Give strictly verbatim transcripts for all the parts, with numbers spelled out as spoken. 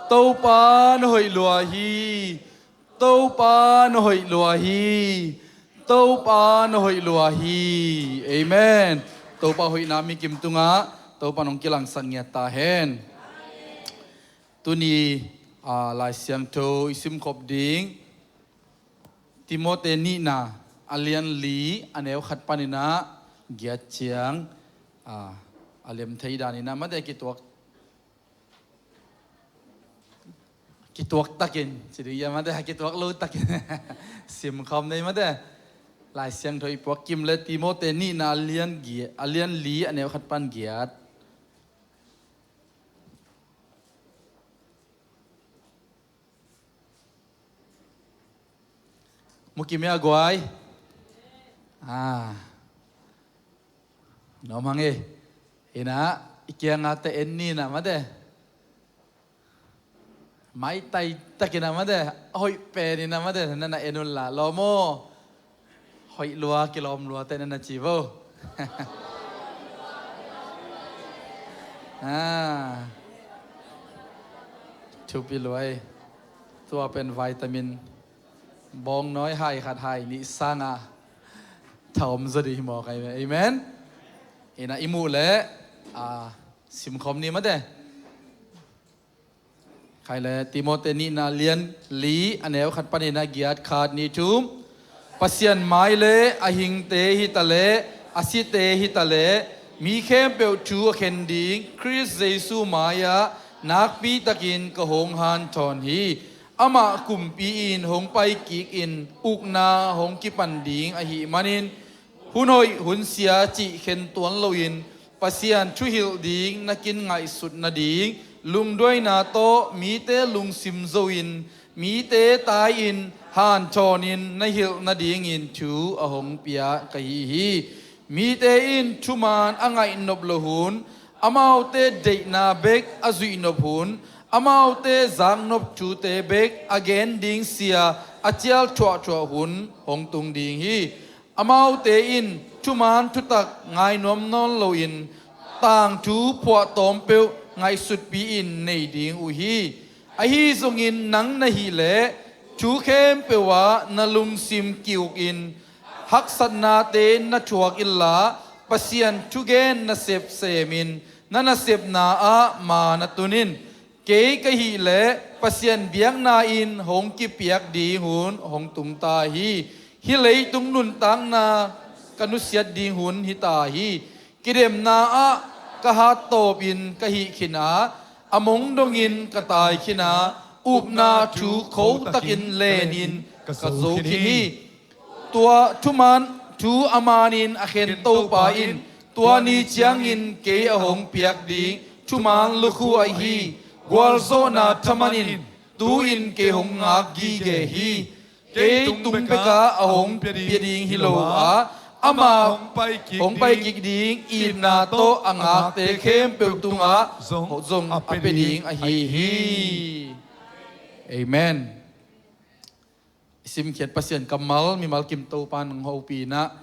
Topa na hoih lua hi. Topa na hoih lua hi. Topa na hoih lua hi. Amen. Topa hoihna mikim tungah Topa nong kilangsak ngiat ta hen. Tuni, ah, Lai Siangtho i simkhop ding Timote nihna a lian li a neu khat paninah giat ciang, ah, a liam thei daninah mate kituak, kituak takin, ci ding ia mate, kituak lo takin simkhawm nei mate. Lai Siangtho i puak kim le Timote nihna a lian gi-, a lian li a neu khat pan giat. Mukim ia guai. Ah. Nom hang e. Ina, i kiangah te en ni na mate. Maitai takin a mate. Hoih pen ina mate. Nana en un la. Lawm aw. Hoih lua, kilawm lua te nana ci vo. Ah. Thupi lua e. Tua pen vitamin. Bawng nawi hai khat hai nih sangah tha om zaw ding hi mawk ahi ve. Amen. Ina i muh leh, ah, simkhawm ni mate. Khai le Timote nihna lian li a neu khat panin a giat khat nih thum. Pasian mai le a hingte hi ta le a site hi ta le mi khempeuh thu a khen ding Khrist Jesu mai-ah nakpi takin ka hong hanthawn hi. Amah kumpi in hong pai kik in ukna hong kipan ding ahih manin hun hoih hun sia cih khen tuan loin Pasian thuhilh ding na kin ngaihsut nading lungduaina tawh mite lungsim zo in mite tai-in hanthawnin na hilh nadingin thu a hong pia ka hi hi. Mite in thuman a ngaihnop loh hun, amaute deihna bek a zuihnop hun, amaute zaknop thute bek a gen ding sia a cial thuahthuah hun hong tung ding hi. Amaute in thuman thutak ngainuam nawn loin tangthu phuahtawm peuh ngaihsutpi-in nei ding uh hi. Ahi zongin nang na hih leh thu khempeuh ah na lungsim ki-ukin haksatnate na thuak inla Pasian thugen nasep semin na nasepna ah ma na tun in. Kei ka hih leh Pasian biakna in hong kipiak ding hun hong tung ta hi. Hih leitung nuntakna ka nusiat ding hun hi ta hi. Kidemna ah ka hattawpin ka hih khin a, a mong dongin ka tai khin a, upna thu khotakin lenin ka zo khin hi. Tua thuman thu a manin a khen Topa in tua ni ciangin kei a hong piak ding thuman lukhu ahi gualzawhna thamanin tu-in kei hong ngak gige hi. Kei tung bekah a hong pia ding hi lo a, amah hong pai kik ding itna tawh a ngakte khempeuh tungah zong a pia ding ahi hi. Amen. I simkhiat Pasian kammal mimal kim Topa nang hopih inah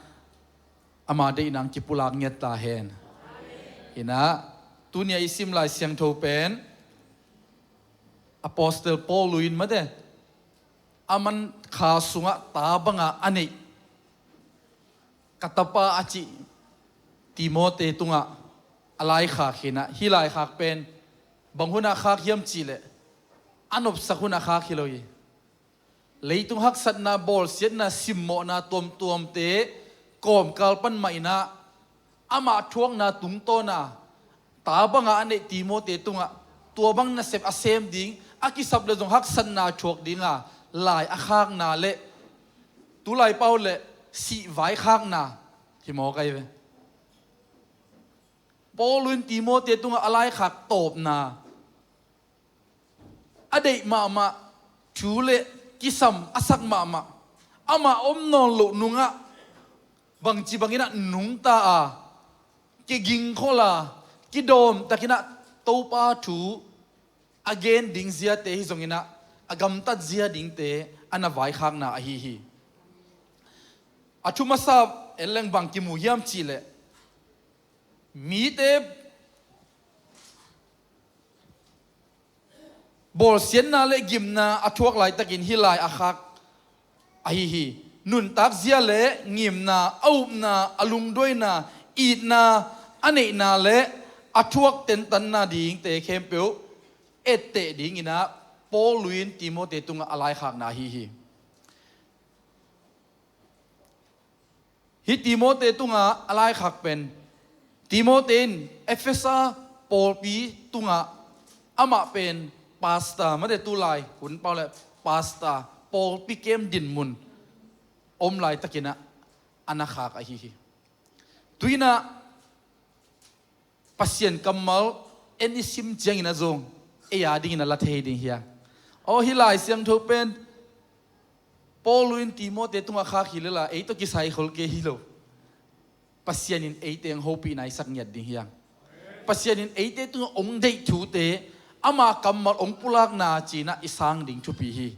ama deihna ang kipulak ngiat ta hen. Inah tunia i sim Lai Siangtho pen Apostle Paul in mate a man kha sungah ta banga a neih ka tapa a cih Timote tungah a laikhak hinah hih laikhak pen bang hunah khak hiam cihleh a nopsak hunah khak hi lo hi. Leitung haksatna, bawlsiatna, simmawhna tuamtuamte kawmkal pan mah inah amah thuakna tungtawna ta banga a neih Timote tungah tua bang nasep a sem ding a kisap le zong haksatna thuak dinga lai a khakna le tulai pau le sihvai khakna hi mawk ahi ve. Paul in Timote tungah a laikhak tawpna a deih mahmah thu le kisam a sak mahmah amah om nawn loh nungah bangci banginah nungta a kigingkhol a kidawm takinah Topa thu a gen ding ziate hi zonginah a gamtat zia dingte a na vaikhakna ahi hi. A thu masa en leng bang kimu hiam cihleh mite, bawlsiatna le gimna a thuak laitakin hih lai a khak ahi hi. Nuntakzia le ngimna, a upna, a lungduaina, itna, a neihna le a thuak tentanna dingte khempeuh etteh dinginah Paul lui in Timote tungah a laikhakna ahi hi. Hih Timote tungah a laikhak pen, Timote in Efesa pawlpi tungah amah pen pastor, mate tulai hun pau le pastor, pawlpi kem dinmun om laitakinah a na khak ahi hi. Tuinah Pasian kammal en i sim ciangin a zong ei a dingin a la thei ding hiang. Aw, hih Lai Siangtho pen Paul in Timote tungah khak hi lel a, ei tawh kisai khol kei hi lo. Pasian in eite hong hopih naisak ngiat ding hiang. Pasian in eite tungah hong deih thute, ama kammal hong pulakna cinah i sang ding thupi hi.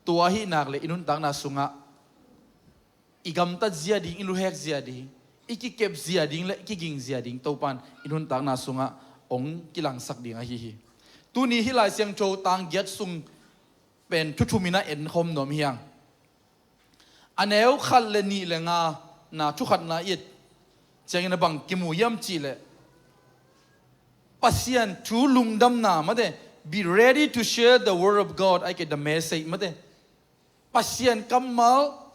Tua ahih nak le i nuntakna sungah i gamtat zia ding, i luhek zia ding, i kikep zia ding le i kiging zia ding Topan i nuntakna sungah hong kilangsak ding ahi hi. Tuni hih Lai Siangtho tang giat sung pen thu thum in a en khawm nuam hiang. A neu khat le nih le nga na thu khatna i et ciangin a bang kimu hiam cih leh Pasian thu lungdamna, mate, be ready to share the word of God, ai ke the message, mate. Pasian kammal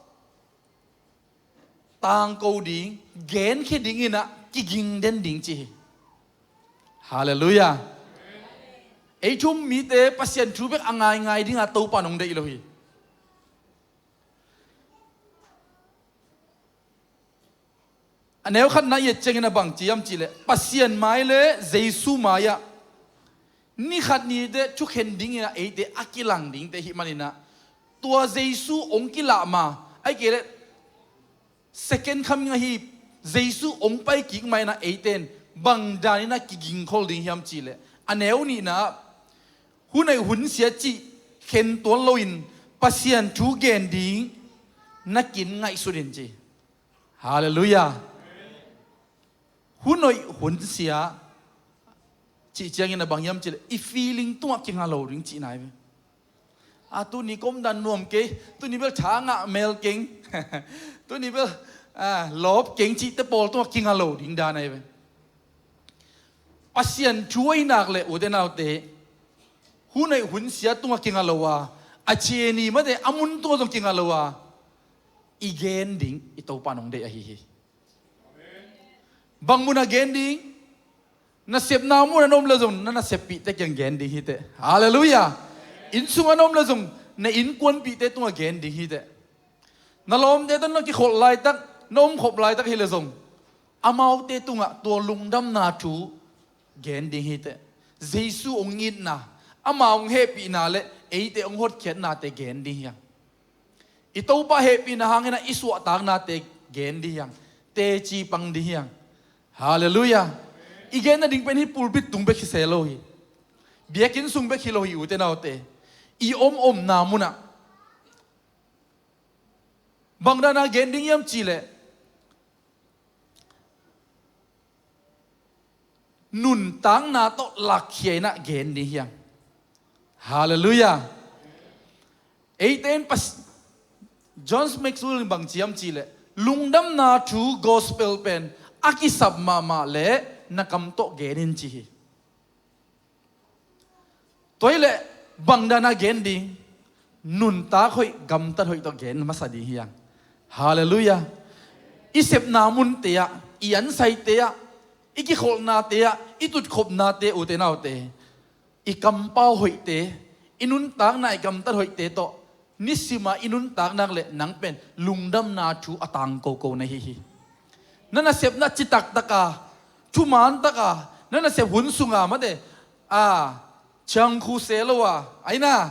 tangko ding, genkhia dinginah kiging den ding ci hi. Halleluiah. Ei thu um mite Pasian thu bek a ngaingai dingah Topa nong deih lo hi. A neu khatna i et ciangin a bang ci hiam cih leh Pasian mai le Jesu mai-ah ni khat ni teh thukhen dinginah eite a kilang dingte hih maninah tua Jesu hong kilah ma, ai ke le second coming ahi Jesu hong pai kik ma inah eite in bang daninah kigingkhol ding hiam cih leh a neu nihna hun hoih hun sia cih khen tuan loin Pasian thu gen ding na kin ngaihsut in ci. Halleluiah. Hun hoih hun sia cih ciangin a bang hiam cih leh i feeling tungah kinga lo ding cihna hi ve. A, tuni ka omdan nuam kei, tuni bel tha ngah mel keng, tuni bel, a, lawp keng cihte pawl tungah kinga lo ding dan ahi ve. Pasian thu ahih nak leh ute naute, hun hoih hun sia tungah kinga lo a, a cieni mate a mun tungah zong kinga lo a, i gen ding i Topa nong deih ahi hi. Bang munah gen ding? Nasepna munah na om le zong na naseppihte kiang gen ding hiteh. Halleluiah. Inn sungah na om le zong na innkuanpihte tungah gen ding hiteh. Na lawmte tawh na kikholh laitak, na omkhop laitak hi le zong amaute tungah tua lungdamna thu gen ding hiteh. Jesu hong itna, ama hong hehpihna le eite hong hotkhiatnate gen ding hiang. I Topa hehpihna hangin a i suahtaknate gen ding hiang, teci pang ding hiang. Halleluiah. I gen nading pen hih pulpit tung bek hi se lo hi. Biakinn sung bek hi lo hi ute naute. I om omna munah bang dana gen ding hiam cih leh nuntakna tawh lakkhia inah gen ding hiang. Halleluiah. Eite in pas John Maxwell in bang ci hiam cih leh lungdamna thu gospel pen a kisap mahmah le na kam tawh gen in ci hi. Tua hi leh bang dana gen ding? Nuntak hoih gamtat hoih tawh gen masa ding hiang. Halleluiah. I sepna munte ah, i ansaite ah, i kikholhnate ah, i tutkhopnate ute naute, i kampau hoihte, i nuntakna i gamtat hoihte tawh nisima i nuntak nak leh nang pen lungdamna thu a tangkoko na hi hi. Na nasepna citak taka, thuman taka na nasep hun sunga mate a ciangkhu se lo a, aina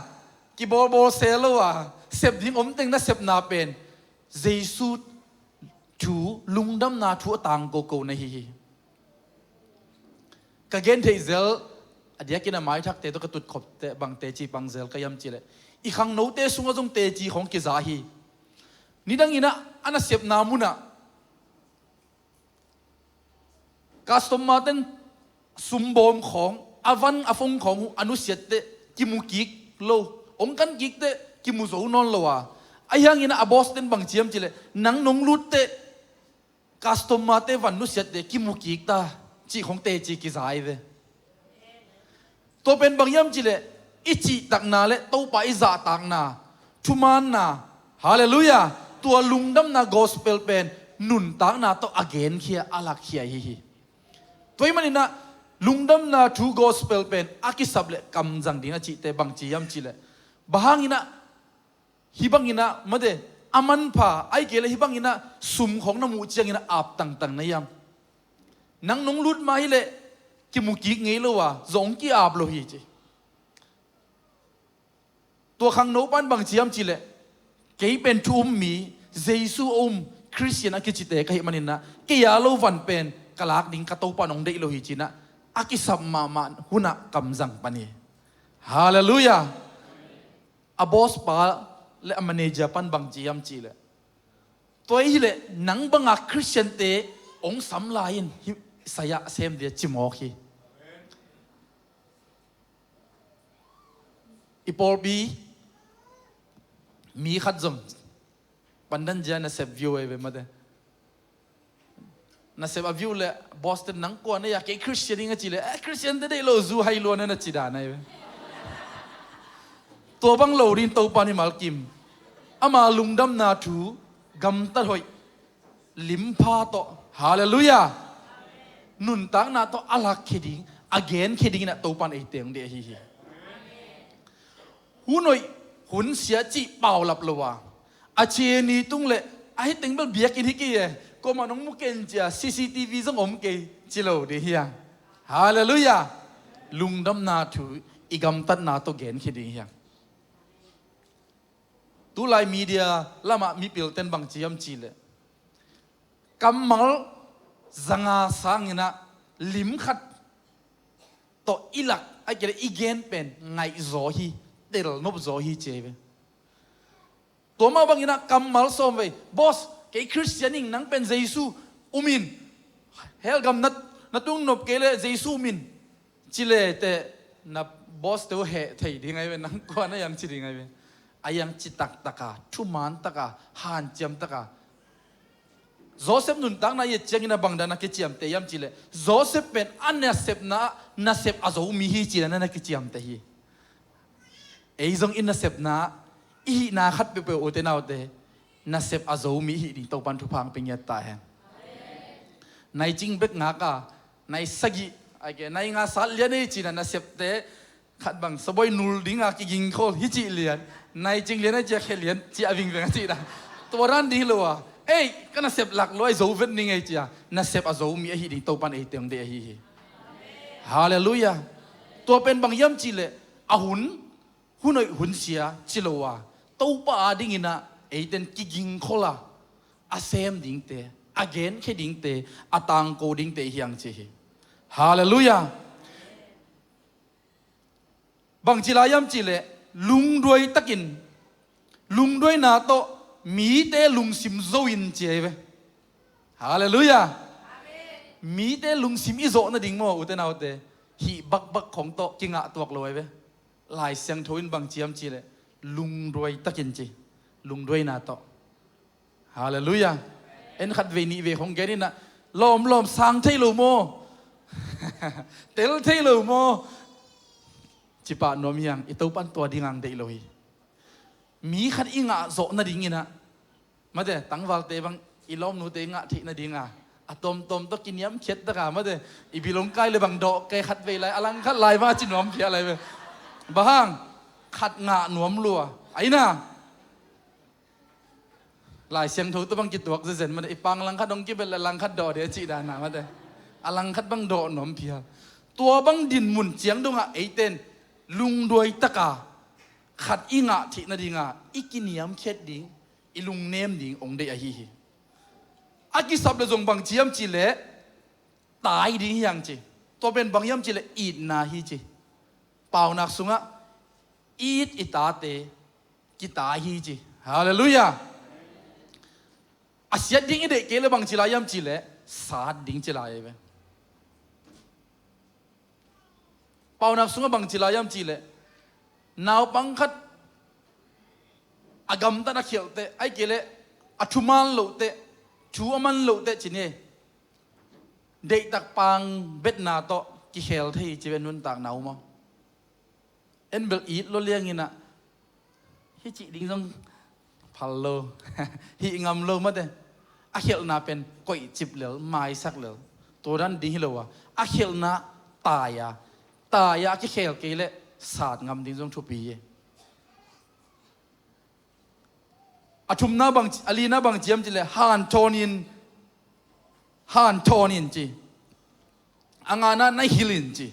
kibawlbawl se lo a sep ding omteng na sepna pen Jesu thu, lungdamna thu a tangkoko na hi hi. Ka gen theih zel, a diakin a maithakte tawh ka tutkhopte bang teci pang zel ka hiam cih leh i khangnote sungah zong teci khawng kiza hi. Nidang inah a nasepna munah customer ten sumbawm khawng, a van a fong khawng uh a nusiatte kimu kik lo. Hong kan kik teh kimu zo nawn lo a. Ahi hangin ah a boss ten bang ci hiam cih leh, nang nong lut teh customer te van nusiat teh kimu kik ta, cih khong teci kiza hi ve. Tua pen bang hiam cih leh, i cihtakna le Topa i zahtakna, thumaanna, halleluiah, tua lungdamna gospel pen nuntakna tawh a genkhia, a lakkhia hi hi. Tua ahih manin ah lungdamna thu gospel pen a kisap leh kamzang ding a cihte bang ci hiam cih leh, bang hangin ah hih bangin ah, mate, a manpha, ahih kei leh hih bangin ah sum khong na muh ciangin ah ap tangtang na hiam? Nang nong lut ma hi leh kimu kik ngei lo a, zong ki-ap lo hi ci. Tua khangno pan bang ci hiam cih leh, kei pen thu um mi, Jesu a um Khristian a kicite ka hih manin ah, kei a lo van pen ka lak ding ka Topa nong deih lo hi ci-in ah, a kisap mahmah hun ah kamzang pan hi. Halleluiah. A boss pa le a manager pan bang ci hiam cih leh, tua hi leh nang banga Khristiante hong sam lai in, hih saya sem dia ci mawk hi. I pawlpi mi khat zong pandan zia nasep view ahi ve, mate. Nasep a view leh boss ten, nang kua na hia? Kei Khristian ing a cih leh, eh, Khristiante deih lo, zu hai lua na, na ci dan ahi ve. Tua bang lo ding Topa in mimal kim, ama lungdamna thu gamtat hoih, limpha tawh, halleluiah, nuntakna tawh a lakkhia ding, a genkhia dingin ah Topa in eite hong deih ahi hi. Hun hoih hun sia cih paulap lo a, a ci ni tung leh, a hi teng bel biakinn hi kei e, kuamah nong mu ken cia, C C T V zong om kei ci lo ding hi hang. Halleluiah. Lungdamna thu i gamtatna tawh genkhia ding hi hang. Tulai media lamah mipilten bang ci hiam cih leh, kammal zanga sangin ah lim khat tawh i lak, ahih kei leh i gen pen ngaihzaw hi, telnop zaw hi ci ahi ve. Tua mah bangin ah kammal sawm vei, boss, kei Khristian ing, nang pen Jesu um in, hell gam na, na tung nop kei leh Jesu um in, ci le teh na boss te uh heh thei ding ahi ve, nang kua na hiam ci ding ahi ve. A hiang ci taktak a, thuman tak a, hanciam tak a. Joseph nuntakna i et ciangin a bangdan a kiciamteh hiam cih leh, Joseph pen a nasepna ah nasep a zo mi hi ci-in a na kiciamteh hi. Ei zong i nasepna ah, i hihna khat peuhpeuh, ute naute, nasep a zo mi i hih ding Topa'n thupha hong pia ngiat ta hen. Nai cing bek ngak a, nai sagih, ahih kei leh nai nga sat lian ei ci-in a nasepte, khat bang sabawi nul ding a kiging khol hi cih lian, nai cing lian a ci a, khe lian ci a vingveng a cih dan. Tua dan ding hi lo a, ei, ka nasep lak lua, ei, zo vet ning ei ci a, nasep a zo mi ahi ding Topa'n eite hong deih ahi hi. Halleluiah. Tua pen bang hiam cih leh, a hun, hun hoih hun sia ci lo a, Topa a dingin ah eite'n kiging khol a, a sem dingte, a genkhia dingte, a tangko dingte hi hang ci hi. Halleluiah. Bangci lai hiam cih leh, lungduai takin, lungduaina tawh mite lungsim zo in ci ahi ve. Halleluiah. Mite lungsim i zawh nading maw, ute naute, hih bakbak khong tawh kingah tuak lo ahi ve. Lai Siangtho in bangci hiam cih leh, lungduai takin ci, lungduaina tawh. Halleluiah. En khat vei nih vei khong gen in ah, lawmlawm, sang thei lo maw? Tel thei lo maw? Ci pah nuam hi hang, i Topa'n tua ding hong deih lo hi. Mi khat i ngah zawh nadingin ah, mate, tangvalte bang i lawmnute i ngah theih nading a, a tawmtawm tawh kiniamkhiat tak a, mate, i bilong kai le bang dawh kei khat vei lai, a langkhat lai bang a ci nuam phial lai ve. Bang hang? Khat ngah nuam lua. Ahi na, Lai Siangtho tawh bang kituak zenzen, mate, i pang langkhat hong kibel leh langkhat dawh ding a cih dan a, mate, a langkhat bang dawh nuam phial. Tua bang dinmun ciang dongah eite'n lungduai tak a, khat i ngah theih nading a, i kiniamkhiat ding, i lungnem ding hong deih ahi hi. A kisap leh zong bangci hiam cih leh, tai ding hi hang ci. Tua pen bang hiam cih leh, itna hi ci. Paunak sungah, it i tate kitai hi ci. Halleluiah. A siat ding i deih kei leh bangci lai hiam cih leh, sat ding ci lai ahi ve. Paunak sungah bangci lai hiam cih leh, Naupang khat a gamtat a khialh teh, ahih kei leh a thuman loh teh, thu a man loh teh ci ni. Deihtak pang betna tawh kikhel thei ci ve nuntakna uh maw? En bel it lo liang in ah, hih cih ding zong phal lo, hih ngam lo mate. A khialhna pen koihcip lel, maisak lel, tua dan ding hi lo a, a khialhna tai a, tai a kikhel kei leh sat ngam ding zong thupi hi. A thumna bang, a lina bang ci hiam cih leh, hanthawn in, hanthawn in ci. A ngana, na hilh in ci.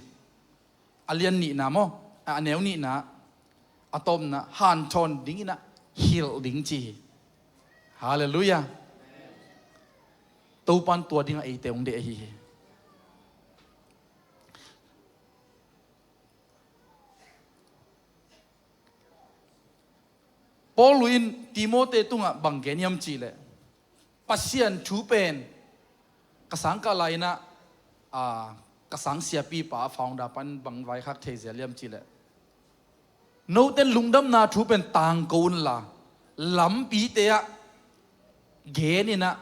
A lian nihna maw, a neu nihna, a tawpna, hanthawn ding in ah hilh ding ci hi. Halleluiah. Topan tua ding a eite hong deih ahi hi. Paul in Timote tungah bang gen hiam cih leh, Pasian thu pen, ka sangkah lai in ah, a, ka sang siapipa founder pan bang vaikhak thei zel hiam cih leh, note in lungdamna thu pen tangko unla, lampite ah gen in ah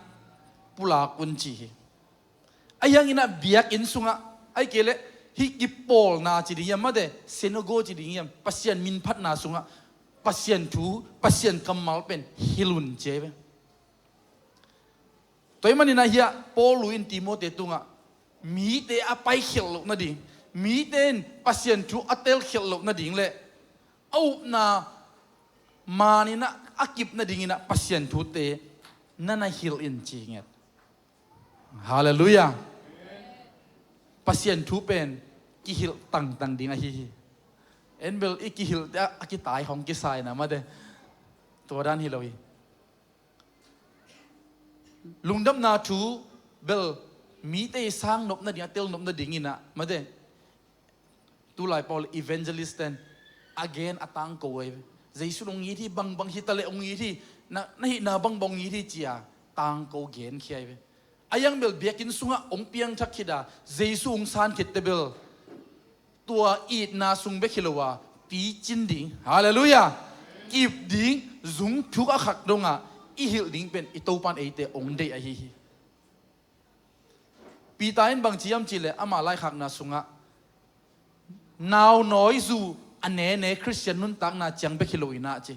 pulak un ci hi. Ahi hangin ah biakinn sungah, ahih kei leh hih kipawlna ci ding hiam mate, synagogue ci ding hiam, Pasian minphatna sungah Pasian thu, Pasian kammal pen hilh un ci hi ve. Tua ahih manin ah hiah Paul in Timote tungah mite a paikhialh loh nading, mite in Pasian thu a telkhialh loh nading leh a upna man in ah a kip nading in ah Pasian thute na na hilh in ci nget. Halleluiah. Pasian thu pen kihilh tangtang ding ahi hi. En bel i kihilh teh a kitai hong kisai na mate. Tua dan hi lo hi. Lungdamna thu bel mite i sang nop nading, a tel nop nading in ah mate. Tulai pawl evangelist ten a gen a tangko ahi ve. Jesu in hong it hi, bangbang hi taleh hong it hi, na, na hihna bangbang hong it hi ci a tangko genkhia ahi ve. A hiang bel biakinn sungah hong piangthak khit a, Jesu hong san khit teh bel tua itna sung bek hi lo a, picin ding, halleluiah, kip ding, zung thuk a khak dongah i hilh ding pen i Topan eite hong deih ahi hi. Peter in bang ci hiam cih leh ama laikhakna sungah, naunawi zu a nene Khristian nuntakna ciang bek hi lo in ah ci.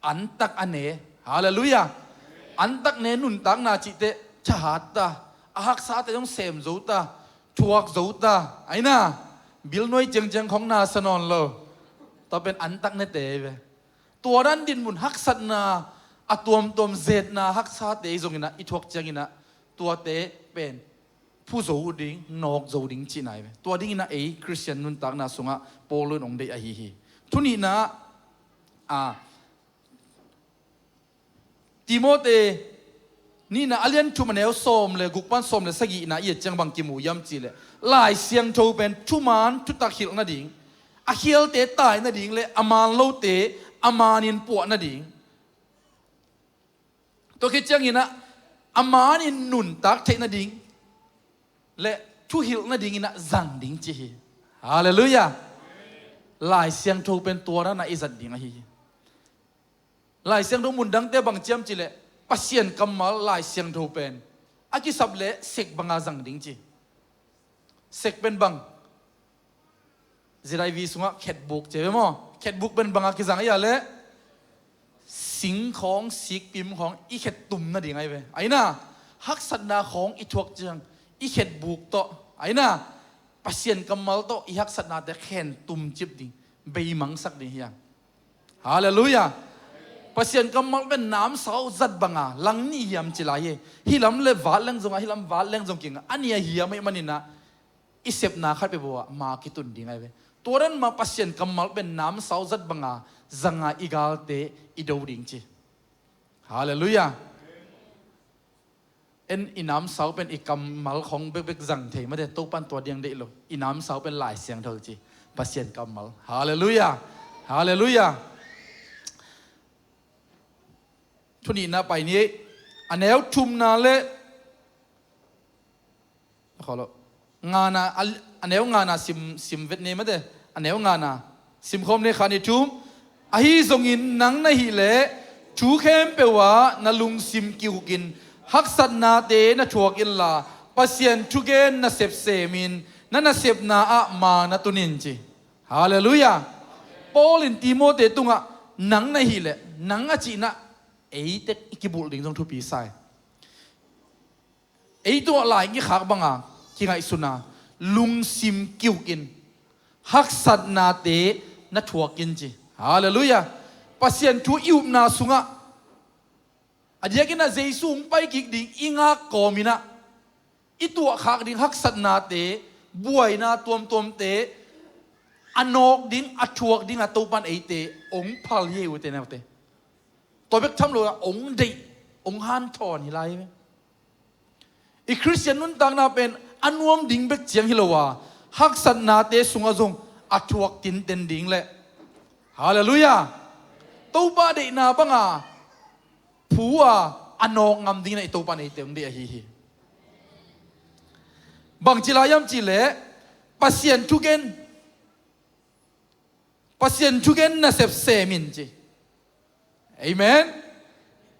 Antak a ne. Halleluiah. Antak ne nuntakna cih teh thahat ta, a haksate zong sem zo ta, thuak zo ta, ahi na, bilnuai ciangciang khong na sa nawn lo. Tua pen antak nete ahi ve. Tua dan dinmun haksatna, a tuamtuam zetna haksate zong in ah i thuak ciangin ah tuate pen phu zo uh ding, nawk zo ding cihna ahi ve. Tua dingin ah ei Khristian nuntakna sungah Paul in hong deih ahi hi. Thu nihna ah, Timote nihna a lian thum a neu sawm le guk pan sawm le sagihna i et ciang bang kimu hiam cih leh, Lai Siangtho pen thuman thutak hilh nading, a khialte tai nading le a man lote a manin puah nading, tua khit ciangin ah a manin nuntak theih nading le thuhilh nadingin ah zang ding ci hi. Halleluiah. Lai Siangtho pen tua dan ah i zat ding ahi hi. Lai Siangtho mun dangte bang ci hiam cih leh, Pasian kammal Lai Siangtho pen a kisap leh sek banga zang ding ci. Sek pen bang, Z I V sungah khetbuk ci ve maw? Khetbuk pen banga kizang ahi a leh, sing khawng, sikpim khawng i khet tum nading ahi ve. Ahi na, haksatna khawng i thuak ciang i khetbuk tawh, ahi na, Pasian kammal tawh i haksatnate khen tumcip ding, beimangsak ding hi hang. Halleluiah. Pasian kammal pen namsau zat banga lang nih hiam ci lai hi. Hih lam le vat leng zong a, hih lam vat leng zong kinga, a nih a hiam ahih manin ah i sepna khat peuhpeuh ah ma kitun ding ahi ve. Tua dan mah Pasian kammal pen namsau zat banga zanga i galte i do ding ci. Halleluiah. En, i namsau pen i kammal khawng bekbek zang thei mate, Topan tua diang deih lo. I namsau pen Lai Siangtho ci, Pasian kammal. Halleluiah. Halleluiah. Thu nihna pai ni. A neu thumna le, a neu ngana sim, sim vet ni mate. A neu ngana, Simkhawm ni khat ni thum. Ahi zongin nang na hih leh thu khempeuh ah na lungsim kiukin haksatnate na thuak inla Pasian thugen nasep semin na nasepna ah ma na tunin ci. Halleluiah. Paul in Timote tungah nang na hih leh, nang a cihna eite i kibulh ding zong thupi sa hi. Ei tungah lai kikhak banga kingaihsuna lungsim kiukin haksatnate na thuakin ci. Halleluiah. Pasian thu i upna sungah a diakinah Jesu hong paikik ding i ngak kawminah i tuahkhak ding haksatnate, buaina tuamtuamte a nawk ding, a thuak dingah Topan eite hong phal hi ei ute naute. Tua bek tham lo a hong deih, hong hanthawn hi lai hi ve. I Khristian nuntakna pen a nuam ding bek ciang hi lo a, haksatnate sungah zong a thuak tinten ding le, halleluiah, Topa deihna banga phu a a nawk ngam dingin a i Topa neite hong deih ahi hi. Bangci lai hiam cihleh Pasian thugen, Pasian thugen nasep semin ci. Amen.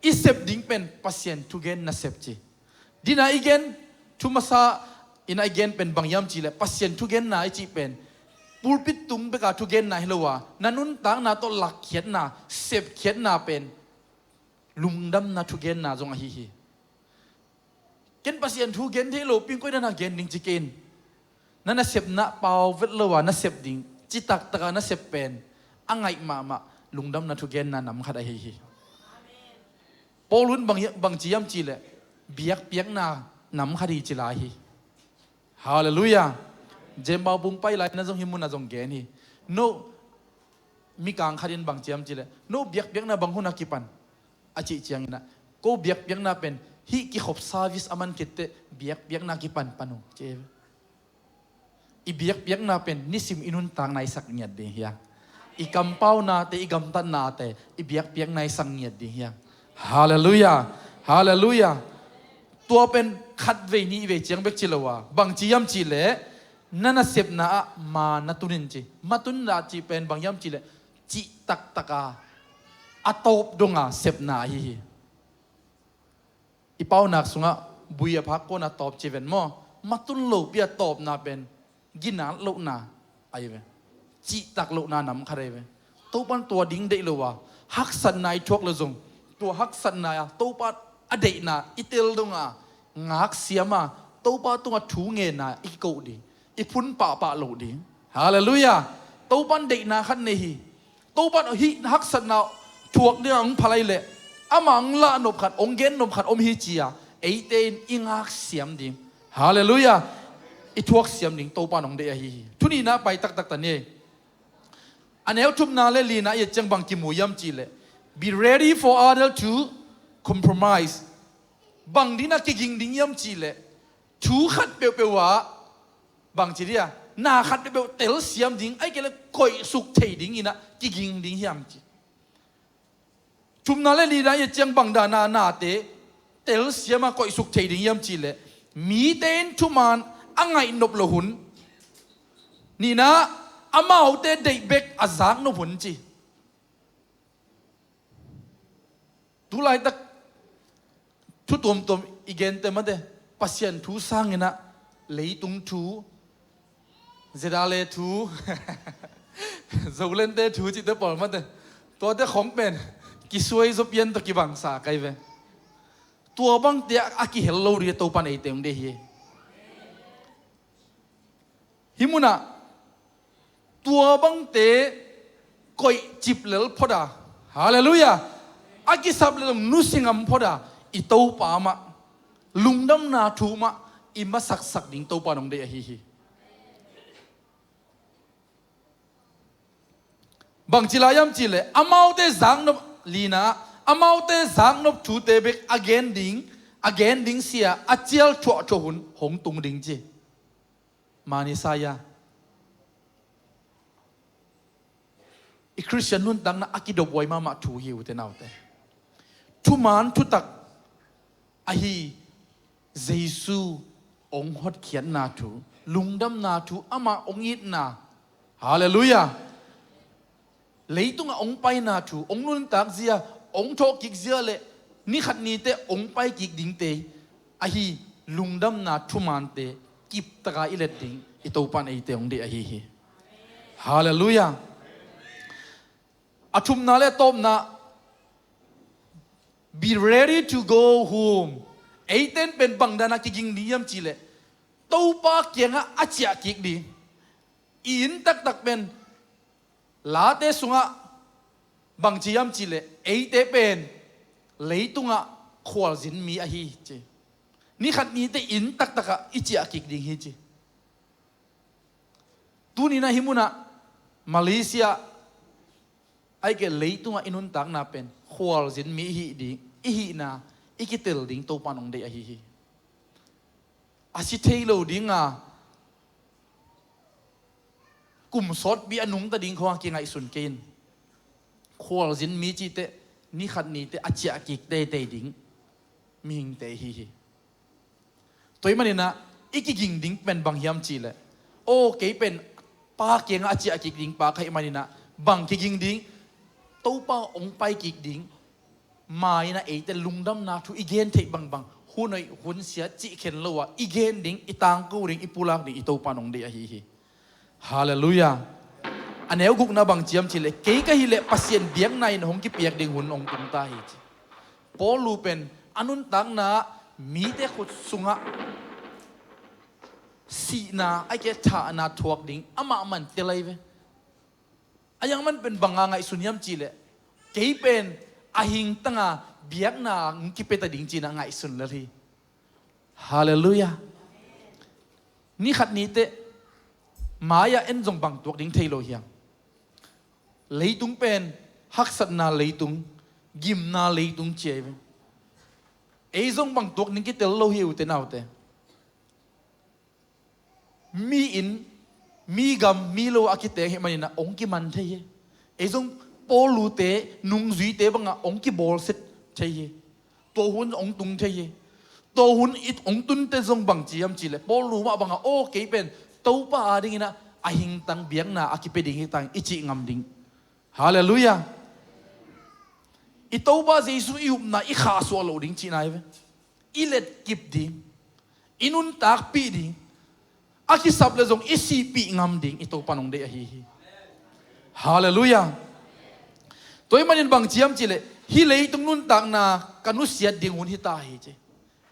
I sep ding pen Pasian thugen nasep ci. Dina i gen, thu masa ina i gen pen bang hiam cihleh Pasian thugenna i cih pen pulpit tung beka thugenna hi lo a, na nuntakna tawh lakkhiatna, sepkhiatna pen lungdamna thugenna zong ahi hi. Ken Pasian thu gen thei lo ping, koi dan a gen ding ci ken. Na nasepna pau vet lo a na sep ding, citak taka na sep pen a ngaih mahmah lungdamna thugenna nam khat ahi hi. Paul in bang, bangci hiam cihleh biakpiakna nam khat hi ci lai hi. Halleluiah. James bung pai lai na zong hi mun a zong gen hi. No, mikang khat in bangci hiam cihleh, no biakpiakna bang hun a kipan a cih cianginah, ko biakpiakna pen hih kikhop service a man khitteh biakpiakna kipanpan uh ci. I biakpiakna pen nisim i nuntakna i sak ngiat ding hi a, i kampaunate, i gamtatnate i biakpiakna i sak ngiat ding hi a. Halleluiah. Halleluiah. Tua pen khat vei nih vei ciang bek ci lo a, bangci hiam cihleh na nasepna ah ma na tunin ci. Ma tunna cih pen bang hiam cihleh cih taktaka a tawp donga sepna ahi hi. I paunak sungah bui a phak kona tawp ci ven maw? Ma tun lopi a tawpna pen ginat lohna ahi ve. Cihtak lohna nam khat ahi ve. Topan tua ding deih lo a, haksatna i thuak le zong tua haksatna a Topa a deihna i tel donga ngaksiama Topa tungah thu ngena i kikoh ding, i phun pahpah loh ding. Halleluiah. Topan deihna khat nei hi. Topan hih haksatna thuak dingah hong phalai leh ama hong lahnop khat, hong gennop khat om hi ci-a eite in i ngaksiam ding. Halleluiah. I thuaksiam ding Topan hong deih ahi hi. Thunihna pai taktak ta ni. A neu thumna le lina i et ciang bang kimu hiam cihleh, be ready for other to compromise. Bang dina kiging ding hiam cihleh, thu khat peuhpeuh ah bangci dia, na khat peuhpeuh telsiam ding, ahih kei leh koihsuk thei dinginah kiging ding hiam ci. Thumna le lina i et ciang bang dana nate telsiama koihsuk thei ding hiam cihleh, mite in thuman a ngaihnop loh hun, nihna, amaute deih bek a zaknop hun ci. Tulaitak thu tuamtuam i gente mate, Pasian thu sanginah leitung thu, Zedale thu, Zolente thu cihte pawl mate, tuate khong pen kisuai zaw pian tawh kibangsa kai ve. Tua bangte a kihel lo dih Topan eite hong deih hi. Hih munah tua bangte koihcip lel phot a, halleluiah, a kisap lel nusia ngam phot a, i Topa mah, lungdamna thu mah i masaksak ding Topa nong deih ahi hi. Bangci lai hiam cihleh, amaute zaknop lina, amaute zaknop thute bek a gen ding, a gen ding sia a cial thuahthuah hun hong tung ding ci. Mani saya. I Khristian nuntakna a kidophuai mahmah thu hi ute naute. Thuman thutak ahi Jesu hong hotkhiatna thu, lungdamna thu, amah hong itna. Halleluiah. Leitungah hong paina thu, hong nuntak zia, hong thawhkik zia le ni khat ni teh hong paikik dingte ahi lungdamna thumante kiptaka i let ding i Topa in eite hong deih ahi hi. Halleluiah. A thumna le a tawpna, be ready to go home. Eite in pen bang dana kiging ding hiam cihleh, Topa kiangah a ciahkik ding. I inn taktak pen Late sungah bangci hiam cihleh, eite pen leitungah khualzin mi ahi ci. Ni khat ni teh inn taktakah i ciahkik ding hi ci. Tuni-in ah hih munah Malaysia, ahih kei leh leitungah i nuntakna pen khualzin mi i hih ding, i hihna i kitel ding Topa in hong deih ahi hi. A si thei lo dinga kum sawtpi a nungta ding khawng a kingaihsun kei in. Khualzin mi cih teh ni khat ni teh a ciahkik teitei ding mihingte ahi hi. Tua ahih manin ah i kiging ding pen bang hiam cihleh, aw, kei pen Pa kiangah a ciahkik ding pa ka hih manin ah bang kiging ding? Topa hong paikik ding. Ma-in ah eite lungdamna thu i gen theih bangbang, hun hoih hun siat cih khen lo-a i gen ding, i tangko ding, i pulak ding i Topa in hong deih ahi hi. Halleluiah. A neu gukna bangci hiam cihleh, kei ka hih leh Pasian biakna in hong kipiak ding hun hong tung ta hi ci. Paul pen a nuntakna ah mite khut sungah sihna, ahih kei leh thahna thuak ding amah man tel ahi ve. A hiang man pen banga ngaihsun hiam cihleh, kei pen a hingtanga biakna hong kipia ta ding ci-in ah ngaihsun lel hi. Halleluiah. Ni khat ni teh mai-ah en zong bang tuak ding thei lo hiam? Leitung pen haksatna leitung, gimna leitung ci ahi ve. Ei zong bang tuak ding kitel lo hi, ute naute. Mi inn, mi gam, mi lo a kiteng ahih manin ah hong kiman thei hi. Ei zong Paul te nungzuite bangah hong kibawlsia thei hi. Tua hun hong tung thei hi. Tua hun i hong tunte zong bangci hiam cihleh, Paul mah bangah, aw, kei pen Topa adingin ah a hingtang biakna a kipia ding hi ta ing i cih ngam ding. Halleluiah. I Topa Jesu i upna i khahsuah loh ding cihna hi ve. I letkip ding, i nuntakpih ding, a kisap leh zong i sihpih ngam ding i Topa in hong deih ahi hi. Halleluiah. Tua ahih manin bangci hiam cihleh, hih leitung nuntakna ka nusiat ding hun hi ta hi ci.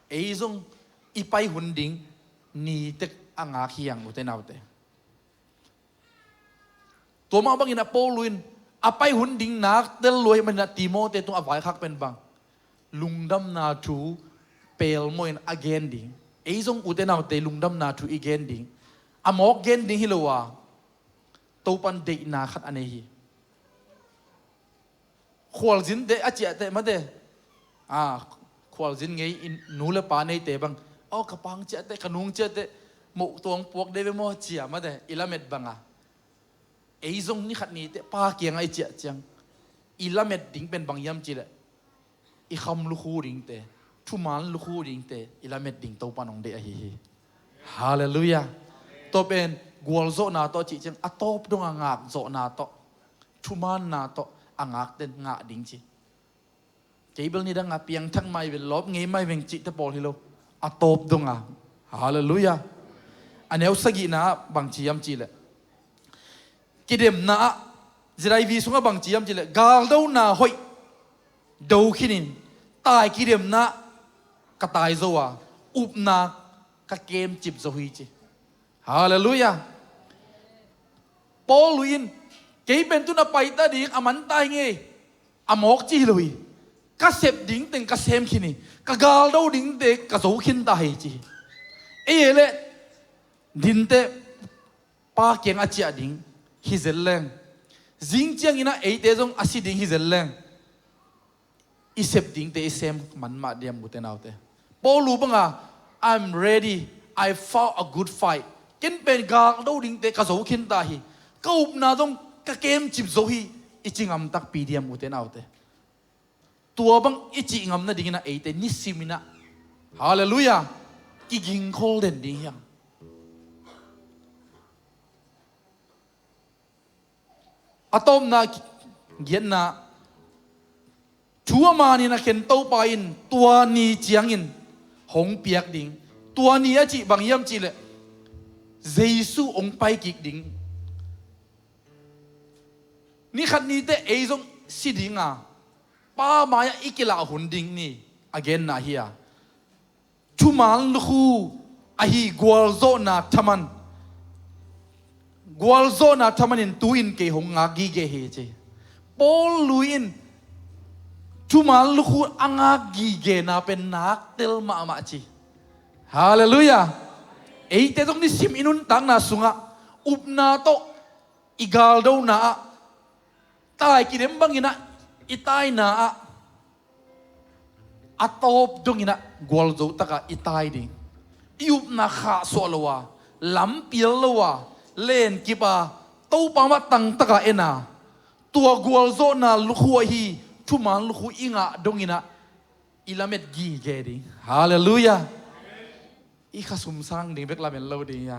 Ei zong i pai hun ding ni tek a ngak hi hang, ute naute. Tua mah bangin ah Paul in a pai hun ding nak tel lua ahih manin ah Timote tung a vaikhak pen bang, lungdamna thu pelmawh in a gen ding. Ei zong, ute naute, lungdamna thu i gen ding. A mawk gen ding hi lo a, Topa in deihna khat a nei hi. Khualzinte a ciah teh mate, a, khualzin ngei in nu le pa neite bang, aw, ka pa hong ciah teh, ka nu hong ciah teh, moh tuang puak dei ve maw, ci-a mate i lamet banga, ei zong ni khat ni teh Pa kiangah i ciah ciang i lamet ding pen bang hiam cihleh, i kham lukhu dingte, thuman lukhu dingte i lamet ding Topa in hong deih ahi hi. Halleluiah. Tua pen gualzawhna tawh cih ciang a tawp donga ngakzawhna tawh, thumanna tawh a ngakten ngah ding ci. Kei bel nidanga piangthak mai veng, lawp ngei mai veng cihte pawl hi lo. A tawp donga. Halleluiah. A neu sagihna ah bangci hiam cihleh, kidemna ah, zidaivi sungah bangci hiam cihleh, galdona hoih do khinin, tai kidemna ah ka tai zo a, upna ka kemcip zo hi ci. Halleluiah. Paul in, kei pen tu-in a paita ding a man ta hi ngei, a mawk ci hi lo hi. Ka sep ding teng ka sem khin hi, ka galdo dingte ka zo khin ta hi ci hi. Ei e leh, dinte Pa kiang a ciah ding hi zel leng, zing ciangin ah eite zong a si ding hi zel leng, i sep dingte i sem man mah diam, ute naute? Paul banga, "I'm ready, I fought a good fight." Ken pen galdo dingte ka zo khin ta hi, ka upna zong ka kemcip zo hi, i ci ngam takpi diam, ute naute? Tua bang i cih ngam nadingin ah eite nisimin ah, halleluiah, kigingkhol den ding hi hang. A tawpna, Giatna, thu a manin a khen Topa in tua ni ciangin hong piak ding. Tua ni a cih bang hiam cihleh Jesu hong paikik ding. Ni khat ni teh ei zong si ding a, Pa mai-ah i kilah hun ding ni a genna hi a. Thuman lukhu ahi gualzawhna thaman, gualzawhna thaman in tu-in kei hong ngak gige hi ci. Paul lui in thuman lukhu a ngak gigena pen nak tel mahmah ci. Halleluiah. Eite zong nisim i nuntakna sungah upna tawh i galdona ah, tai kidem bangin ah i taina ah, a tawp dongin ah gualzo takah i tai ding. I upna khahsuah lo a, lampial lo a, lenkip a, Topa mah tangtakah en a, tua gualzawhna lukhu ahi thuman lukhu i ngah dongin ah i lamet gige ding. Halleluiah. I khasum sang ding bek lamen lo ding hi a,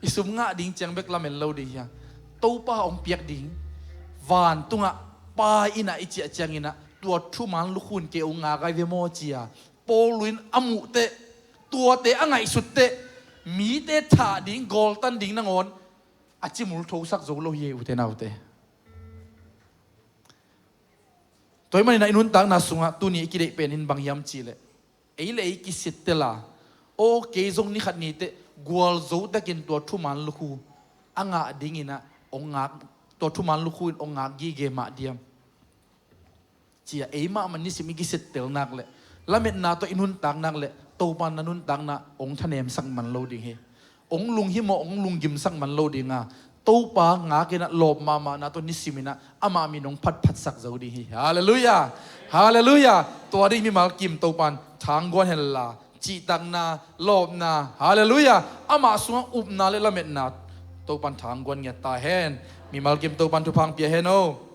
i sum ngah ding ciang bek lamen lo ding hi a. Topa hong piak ding vantungah Pa in ah i ciah ciangin ah, tua thuman lukhu in kei hong ngak ahi ve maw ci a, Paul in a muh teh, tuate a ngaihsut teh, mite thah ding, gawltan ding nangawn a cimul thosak zo lo hi ei, ute naute. Tua ahih manin ah i nuntakna sungah tuni i kideih pen in bang hiam cihleh, ei le ei kisittel a, aw kei zong ni khat ni teh gualzo takin tua thuman lukhu a ngah dingin ah hong ngak, tua thuman lukhu in hong ngak gige mah diam ci a, ei mahmah nisim i kisittel nak leh, lametna tawh i nuntak nak leh, Topa in na nuntakna hong thanemsak man lo ding hi. Hong lunghimawh, hong lunggimsak man lo ding a, Topa ngakin ah lawp mahmahna tawh nisimin ah amah min hong phatphatsak zo ding hi. Halleluiah. Halleluiah. Tua ding mimal kim Topa in thangguan hen la, cihtakna, lawpna, halleluiah, amah sungah upna le lametna Topa in thangguan ngiat ta hen. Mimal kim Topa in thupha hong pia hen aw.